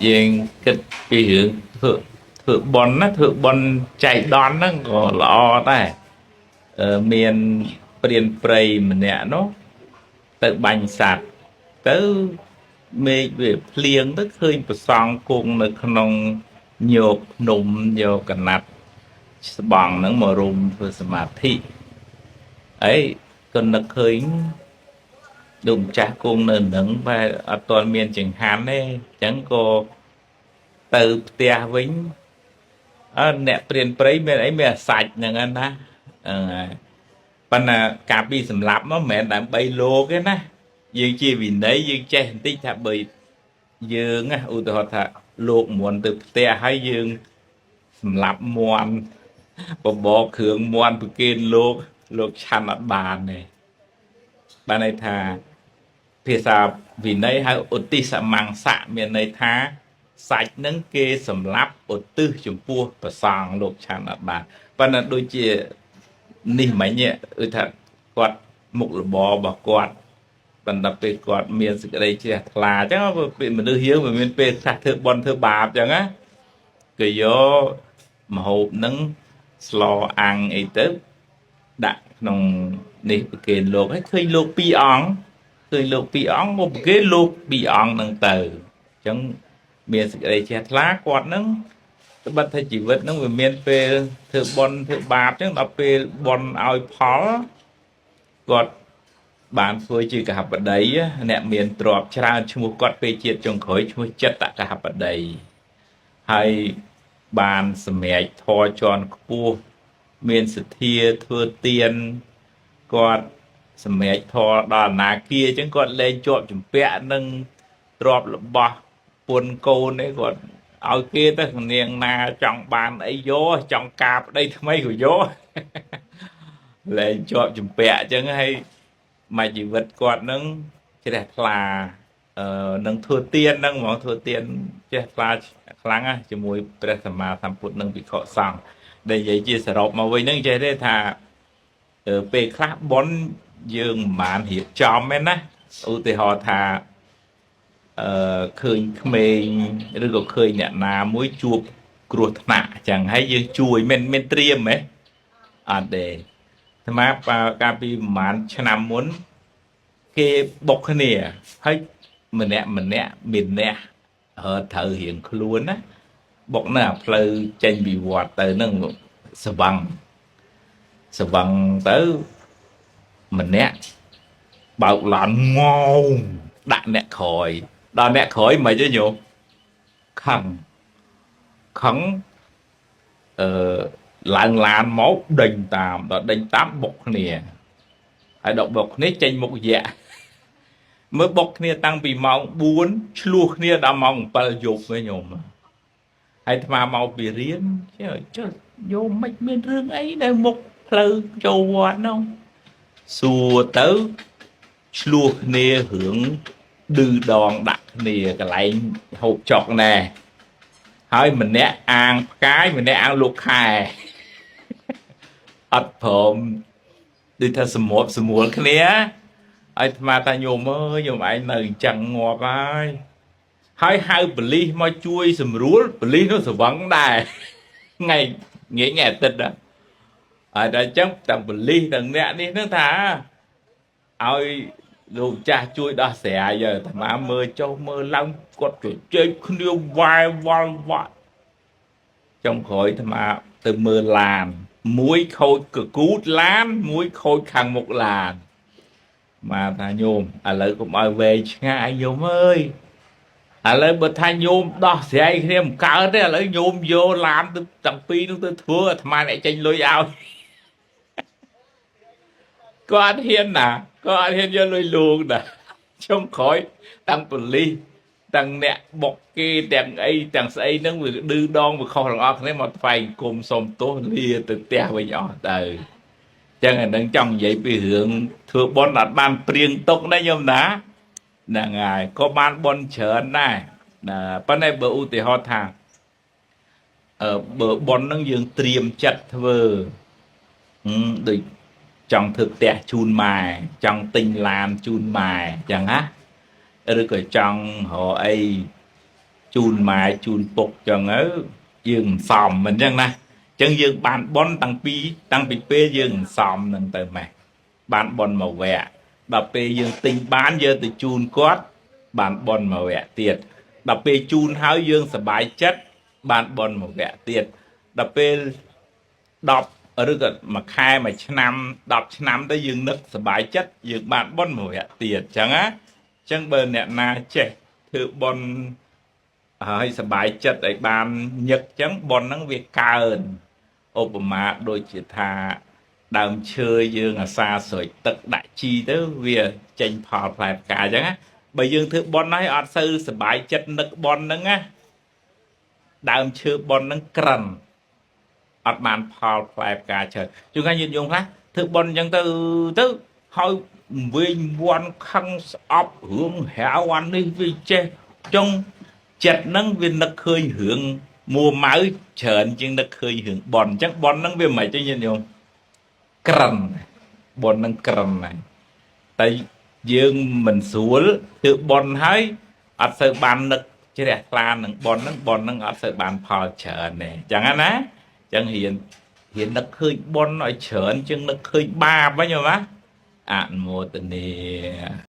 យើងគិតពីរឿងធ្វើធ្វើបុណ្យណាធ្វើបុណ្យចៃដន្យហ្នឹងក៏ល្អដែរអឺមានព្រានព្រៃម្នាក់នោះទៅបាញ់សត្វទៅមេឃវាភ្លៀងទៅឃើញប្រសង់គង់នៅក្នុងញោកភ្នំយកកណាត់ស្បង់ហ្នឹងមករុំធ្វើសមាធិអីក៏នឹកឃើញលោកម្ចាស់គង់នៅនឹងបែរអត់ទាន់មានចង្ហាន់ទេអញ្ចឹងក៏ទៅផ្ទះវិញអើអ្នកព្រានព្រៃមានអីមានអាសាច់ហ្នឹងណាហ្នឹងហើយប៉ុន្តែការពីសម្លាប់មកមិនមែនដើម្បីលោកទេណាយើងជាវិន័យយើងចេះបន្តិចថាបើយើងណាឧទាហរណ៍ថាលោកមុនទៅផ្ទះហើយយើងសម្លាប់មន់បបរគ្រឿងមន់ប្រគេនលោកលោកឆាន់អត់បានទេបានន័យថាភាសាវិន័យហៅឧទ្ទិសមង្សៈមានន័យថាសាច់នឹងគេសម្លាប់ឧទ្ទិសចំពោះព្រះសង្ឃលោកឆាន់អត់បានប៉ុន្តែដូចជានេះមិញគឺថាគាត់មុខរបររបស់គាត់បណ្ដាពេលគាត់មានសេចក្តីជ្រះថ្លាអញ្ចឹងពេលមនុស្សយើងវាមានពេលខ្លះធ្វើបុណ្យធ្វើបាបអញ្ចឹងណាគេយកម្ហូបនឹងស្លអាំងអីទៅដាក់ក្នុងនេះប្រគេនលោកហើយឃើញលោកពីរអង្គឃើញលោកពីរអង្គមកប្រគេនលោកពីរអង្គហ្នឹងទៅអញ្ចឹងមានសេចក្តីជ្រះថ្លាគាត់ហ្នឹងត្បិតថាជីវិតហ្នឹងវាមានពេលធ្វើបុណ្យធ្វើបាបអញ្ចឹងដល់ពេលបុណ្យឲ្យផលគាត់បានធ្វើជាកហបតីអ្នកមានទ្រព្យច្រើនឈ្មោះគាត់ពេលជាតិចុងក្រោយឈ្មោះចិត្តកហបតីហើយបានសម្រេចធរជាន់ខ្ពស់មានសទ្ធាធ្វើទានគាត់សម្រេចធរដល់អនាគាអញ្ចឹងគាត់លែងជាប់ជំពាក់នឹងទ្រព្យរបស់ពុនកូននេះគាត់ឲ្យគេទៅនាងណាចង់បានអីយកចង់ការប្តីថ្មីក៏យកលែងជាប់ជំពាក់អញ្ចឹងហើយមួយជីវិតគាត់នឹងជ្រះថ្លាអឺនឹងធ្វើទានហ្នឹងហ្មងធ្វើទានជ្រះថ្លាខ្លាំងណាស់ជាមួយព្រះសម្មាសម្ពុទ្ធនិងភិក្ខុសង្ឃដែលនិយាយជាសរុបមកវិញហ្នឹងចេះទេថាពេលខ្លះបុណ្យយើងមិនបានរៀបចំទេណាឧទាហរណ៍ថាអឺឃើញក្មេងឬក៏ឃើញអ្នកណាមួយជួបគ្រោះថ្នាក់អញ្ចឹងហើយយើងជួយមិនមានត្រៀមហ៎អត់ទេអាត្មាកាលពីប្រហែលឆ្នាំមុនគេបុកគ្នាហើយម្នាក់ម្នាក់មានអ្នកត្រូវរៀងខ្លួនណាបុកនៅអាផ្លូវចេញពីវត្តទៅហ្នឹងស្វឹងស្វឹងទៅម្នាក់បើកឡានងងដាក់អ្នកក្រោយដល់អ្នកក្រោយមិនទេញោមខឹងខឹងអឺឡើងឡានមកដេញតាមដល់ដេញតាមបុកគ្នាហើយដល់បុកគ្នាចេញមុខយៈមើលបុកគ្នាតាំងពីម៉ោង4ឆ្លោះគ្នាដល់ម៉ោង7យប់វិញញោមហើយអាត្មាមកពីរៀនចុះញោមមិនមានរឿងអីនៅមុខផ្លូវចូលវត្តនោះសួរទៅឆ្លោះគ្នារឿងឌឺដងដាក់គ្នាកន្លែងហូបចុកណែហើយម្នាក់អាងផ្កាយម្នាក់អាងលោកខែអត់ព្រមដូចថាសម្របសម្រួលគ្នាឲ្យអាត្មាថាញោមអើយញោមឯងនៅអញ្ចឹងងាប់ហើយហើយហៅប៉ូលីសមកជួយសម្រួលប៉ូលីសនោះស្រវឹងដែរថ្ងៃងាយថ្ងៃអាទិត្យដែរហើយដល់អញ្ចឹងទាំងប៉ូលីសទាំងអ្នកនេះនឹងថាឲ្យលោកចាស់ជួយដោះស្រាយអាត្មាមើលចុះមើលឡើងគាត់ជជែកគ្នាវ៉ែវល់វាក់ចុងក្រោយអាត្មាទៅមើលឡានមួយខូចកគូតឡានមួយខូចខាងមុខឡានមកថាញោមឥឡូវកុំឲ្យវែងឆ្ងាយញោមអើយឥឡូវបើថាញោមដោះស្រាយគ្នាមិនកើតទេឥឡូវញោមយកឡានទៅទាំងពីរនោះទៅធ្វើអាត្មាអ្នកចេញលុយឲ្យគាត់ហ៊ានណាគាត់អត់ហ៊ានយកលុយលួងណាចុងក្រោយតាំងប៉ូលីសទាំងអ្នកបុកគេទាំងអីទាំងស្អីហ្នឹងវាឌឺដងវាខុសទាំងអស់គ្នាមកថ្វាយគុំសុំទោសលាទៅផ្ទះវិញអស់ទៅចឹងអានឹងចង់និយាយពីរឿងធ្វើបុណ្យអត់បានព្រៀងទុកណាញោមណាហ្នឹងហើយក៏បានបុណ្យច្រើនដែរណាប៉ុន្តែបើឧទាហរណ៍ថាអឺបើបុណ្យហ្នឹងយើងត្រៀមចិត្តធ្វើដូចចង់ធ្វើផ្ទះជូនម៉ែចង់ទិញឡានជូនម៉ែចឹងណាឬក៏ចង់រកអី ជូនម៉ែជូនពុកចឹងទៅយើងមិនសមមិនចឹងណាចឹងយើងបានបន់តាំងពីពេលយើងមិនសមនឹងទៅម៉េះបានបន់មកវគ្គដល់ពេលយើងទិញបានយើងទៅជូនគាត់បានបន់មកវគ្គទៀតដល់ពេលជូនហើយយើងសប្បាយចិត្តបានបន់មកវគ្គទៀតដល់ពេល10ឬក៏មួយខែមួយឆ្នាំ10ឆ្នាំទៅយើងនឹកសប្បាយចិត្តយើងបានបន់មួយវគ្គទៀតចឹងណាចឹងបើអ្នកណាចេះធ្វើបន់ហើយសប្បាយចិត្តឲ្យបានញឹកចឹងបន់ហ្នឹងវាកើនឧបមាដូចជាថាដើមឈើយើងអាសាស្រោចទឹកដាក់ជីទៅវាចេញផលផ្លែផ្កាចឹងណាបើយើងធ្វើបន់ហើយអត់សូវសប្បាយចិត្តនឹកបន់ហ្នឹងណាដើមឈើបន់ហ្នឹងក្រិនអត់បានផលផ្លែផ្កាច្រើនជួនកាលញាតិញោមខ្លះធ្វើបន់អញ្ចឹងទៅទៅហើយវិញវាន់ខឹងស្អប់រឿងហាវអានេះវាចេះចុងចិត្តហ្នឹងវានឹកឃើញរឿងមួម៉ៅច្រើនជាងនឹកឃើញរឿងបន់អញ្ចឹងបន់ហ្នឹងវាមិនទេញាតិញោមក្រិនបន់ហ្នឹងក្រិនហើយតែយើងមិនស្រួលធ្វើបន់ហើយអត់សូវបាននឹកជ្រះថ្លានឹងបន់ហ្នឹងបន់ហ្នឹងអត់សូវបានផលច្រើនទេអញ្ចឹងណាអញ្ចឹងរៀនរៀននឹកឃើញបន់ឲ្យច្រើនជាងនឹកឃើញបាបហ្នឹងយល់ទេអនុមោទនា។